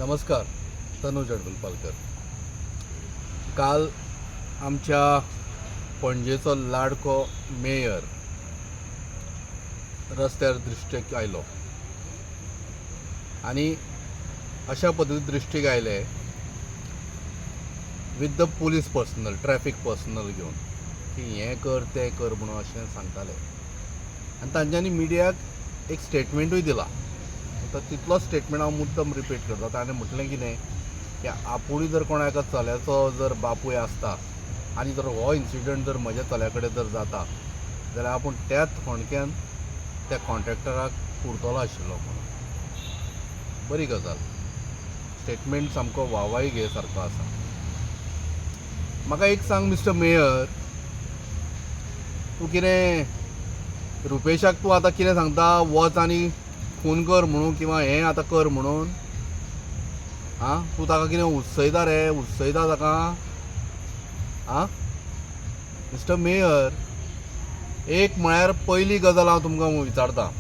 नमस्कार, तनुज अडबलपालकर. काल आमच्या पणजेचो लाडको मेयर रस्त्यार दृश्टीक आयलो आनी अशा पद्दतीन दृश्टीक आयले with the police personnel, traffic personnel घेवन की हें कर, तें कर म्हणून अशें सांगताले आनी तांच्यांनी मिडियाक एक स्टेटमेंटूय दिला. आतां तितलोच स्टेटमेंट हांव मुद्दम रिपीट करता. ताणें म्हटलें कितें की आपुणूय जर कोणा एका चल्याचो जर बापूय आसता आनी जर हो इन्सिडंट जर म्हज्या चल्या कडेन जर जाता जाल्यार आपूण त्याच खणक्यान त्या कॉन्ट्रॅक्टराक पुरतलो आशिल्लो म्हणून. बरी गजाल, स्टेटमेंट सामको वाहवाही घे सारको आसा. म्हाका एक सांग मिस्टर मेयर, तूं कितें रुपेशाक तूं आतां कितें सांगता, वच आनी खून कर म्हणून किंवा हें आतां कर म्हणून? आं, तूं ताका कितें उत्सयता रे? उत्सयता ताका? आं मिस्टर मेयर, एक म्हळ्यार पयली गजाल हांव तुमकां विचारता,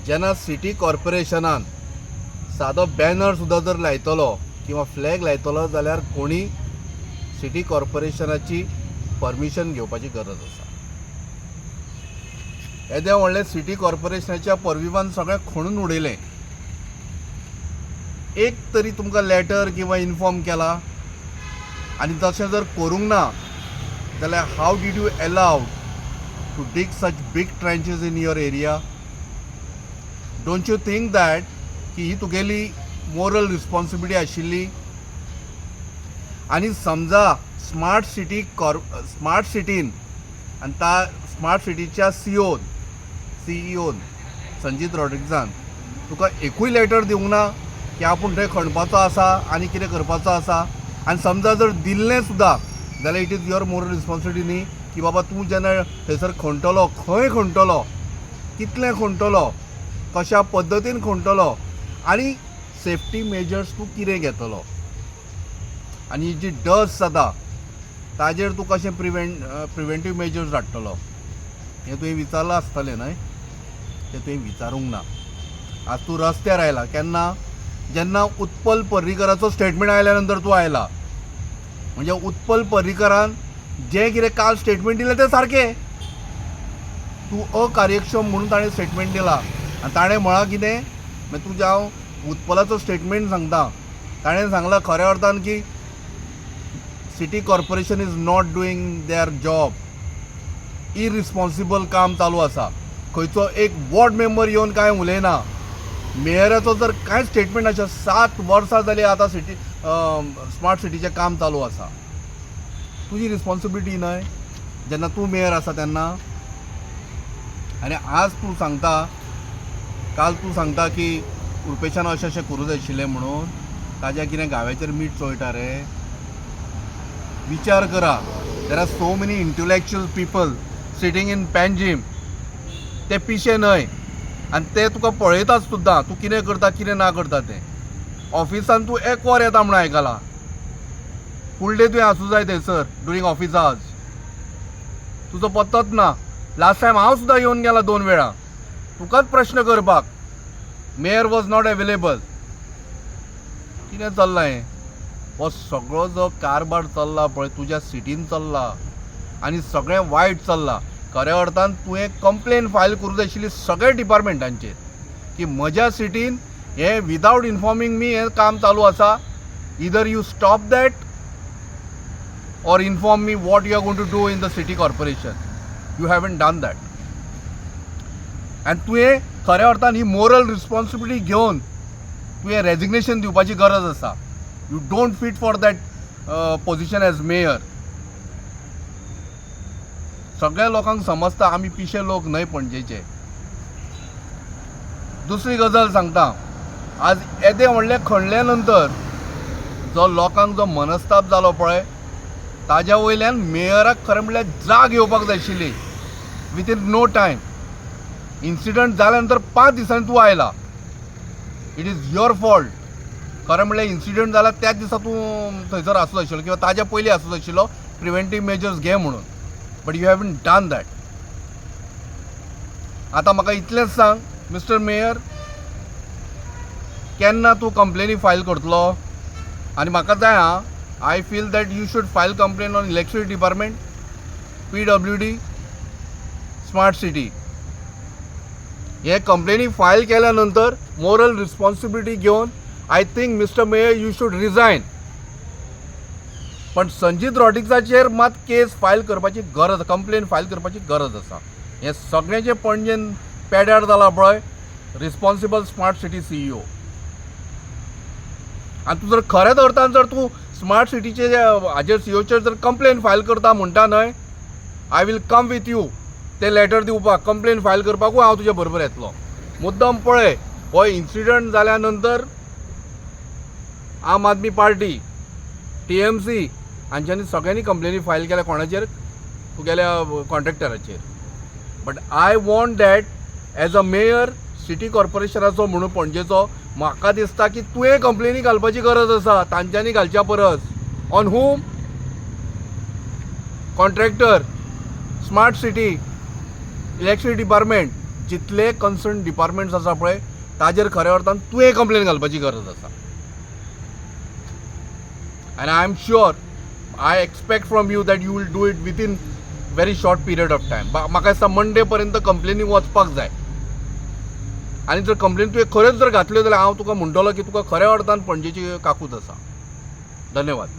जेन्ना सिटी कॉर्पोरेशनान सादो बॅनर सुद्दां जर लायतलो किंवा फ्लॅग लायतलो जाल्यार कोणी सिटी कॉर्पोरेशनाची परमिशन घेवपाची गरज आसा. येदें व्हडलें सिटी कॉर्पोरेशनाच्या परमिशन सगळें खणून उडयलें, एक तरी तुमकां लॅटर किंवा इन्फॉर्म केला? आनी तशें जर करूंक ना जाल्यार how did you allow to dig such big trenches in your area? Don't you think that की ही तुगेली मोरल रिस्पॉन्सिबिलिटी आशिल्ली? आनी समजा स्मार्ट सिटीन आनी ता स्मार्ट सिटीच्या सीईओन संजीत रॉड्रिग्जान तुका एकूय लेटर दिवंक ना की आपूण थंय खणपाचो आसा आनी कितें करपाचो आसा? आनी समजा जर दिल्लें सुद्दां जाल्यार it is your moral responsibility न्ही की बाबा तूं जेन्ना थंयसर खणटलो, खंय खणटलो, कितलें खणटलो, कशा पद्दतीन खणटलो आनी सेफ्टी मेजर्स तूं कितें घेतलो आनी जी डस्ट जाता ताजेर तूं कशें प्रिवेंटीव मेजर्स हाडटलो, हें तुवें विचारलां आसतलें न्हय? तें तुवें विचारूंक ना. आज तूं रस्त्यार आयला केन्ना? जेन्ना उत्पल पर्रीकराचो स्टेटमेंट आयल्या नंतर तूं आयला. म्हणजे उत्पल पर्रीकरान जें कितें काल स्टेटमेंट दिलें तें सारकें, तूं अकार्यक्षम म्हणून ताणें स्टेटमेंट दिला. आनी ताणें म्हळां कितें, मागीर तुजें हांव उत्पलाचो स्टेटमेंट सांगता. ताणें सांगलां खऱ्या अर्थान की city corporation is not doing their job, irresponsible काम चालू आसा, खंयचो एक वॉर्ड मेंबर येवन कांय उलयना, मेयराचो जर कांयच स्टेटमेंट आसा. 7 वर्सां जालीं आतां सिटी स्मार्ट सिटीचें काम चालू आसा. तुजी रिस्पॉन्सिबिलिटी न्हय जेन्ना तूं मेयर आसा तेन्ना? आनी आज तूं सांगता, काल तूं सांगता की रुपेशान अशें अशें करूं जाय आशिल्लें म्हणून. ताज्या कितें घाव्याचेर मीठ चोळटा रे? विचार करा. There are so many intellectual people sitting in Panjim. ते पिशे न्हय आनी ते तुका पळयतात सुद्दां, तूं कितें करता, कितें ना करता तें. ऑफिसान तूं एक वर येता म्हणून आयकलां. फूल डे तुवें आसूं जाय थंयसर ड्युरींग ऑफिस आवर्स. तुजो पत्तोच ना. लास्ट टायम हांव सुद्दां येवन गेला दोन वेळा तुकाच प्रश्न करपाक. Mayor was not available. कितें चल्लां हें? हो सगळो जो कारभार चल्ला पळय तुज्या सिटीन चल्ला आनी सगळें वायट चल्लां. खऱ्या अर्थान तुवें कंप्लेन फायल करूंक जाय आशिल्ली सगळ्या डिपार्टमेंटांचेर की म्हज्या सिटीन हें विदावट इन्फॉर्मींग मी हें काम चालू आसा. Either you stop that or inform me what you are going to do in the city corporation. You haven't done that. आनी तुवें खऱ्या अर्थान ही मोरल रिस्पॉन्सिबिलिटी घेवन तुवें रेजिग्नेशन दिवपाची गरज आसा. You don't fit for that position as mayor. सगळ्या लोकांक समजता, आमी पिशे लोक न्हय पणजेचे. दुसरी गजाल सांगता, आज येदें व्हडलें खणल्या नंतर जो लोकांक जो मनस्ताप जालो पळय, ताज्या वयल्यान मेयराक खरें म्हणल्यार जाग येवपाक जाय आशिल्ली विथीन नो टायम. इन्सिडंट जाल्या नंतर 5 दिसांनी तूं आयला. It is your fault. खरें म्हणल्यार इन्सिडंट जाला त्याच दिसा तूं थंयसर आसूं जाय आशिल्लो किंवा ताज्या पयलीं आसूं जाय आशिल्लो, प्रिवेंटीव मेजर्स घे म्हणून, but you haven't done that. आतां म्हाका इतलेंच सांग मिस्टर मेयर, केन्ना केन्ना तूं कंप्लेनी फायल करतलो? आनी म्हाका जाय आं, I feel that you should file complain on electricity department, PWD, smart city. हे कंप्लेनी फायल केल्या नंतर मोरल रिस्पॉन्सिबिलिटी घेवन, I think, Mister Mayor, you should resign. पण संजीत रॉड्रिग्साचेर मात केस फायल करपाची गरज, कंप्लेन फायल करपाची गरज आसा. हें सगळें जें पणजेन पेड्यार जालां पळय, रिस्पॉन्सिबल स्मार्ट सिटी सीईओ. आनी तूं जर खऱ्याच अर्थान जर तूं स्मार्ट सिटीचे हाजेर, सीईओचेर जर कंप्लेन फायल करता म्हणटा न्हय, I will come with you. ते लेटर दिवपाक, कंप्लेन फायल करपाकूय हांव तुजे बरोबर येतलो. मुद्दम पळय, हो इन्सिडंट जाल्या नंतर आम आदमी पार्टी, टीएमसी हांच्यांनी सगळ्यांनी कंप्लेनी फायल केल्या. कोणाचेर? तुगेल्या कॉन्ट्रॅक्टराचेर. But I want that as a mayor, city कॉर्पोरेशनाचो म्हणून पणजेचो, म्हाका दिसता की तुवें कंप्लेनी घालपाची गरज आसा तांच्यांनी घालच्या परस. On whom? Contractor, smart city, electricity department, जितले कन्सर्न डिपार्टमेंट्स आसा पळय, ताजेर खऱ्या अर्थान तुवें कंप्लेन घालपाची गरज आसा. And I am sure, I expect from you that you will do it within very short period of time. म्हाका दिसता मंडे पर्यंत कंप्लेनी वचपाक जाय. आनी जर कंप्लेन तुवें खऱ्योच जर घातल्यो जाल्यार हांव तुका म्हणटलो की तुका खऱ्या अर्थान पणजेची काकूत आसा. धन्यवाद.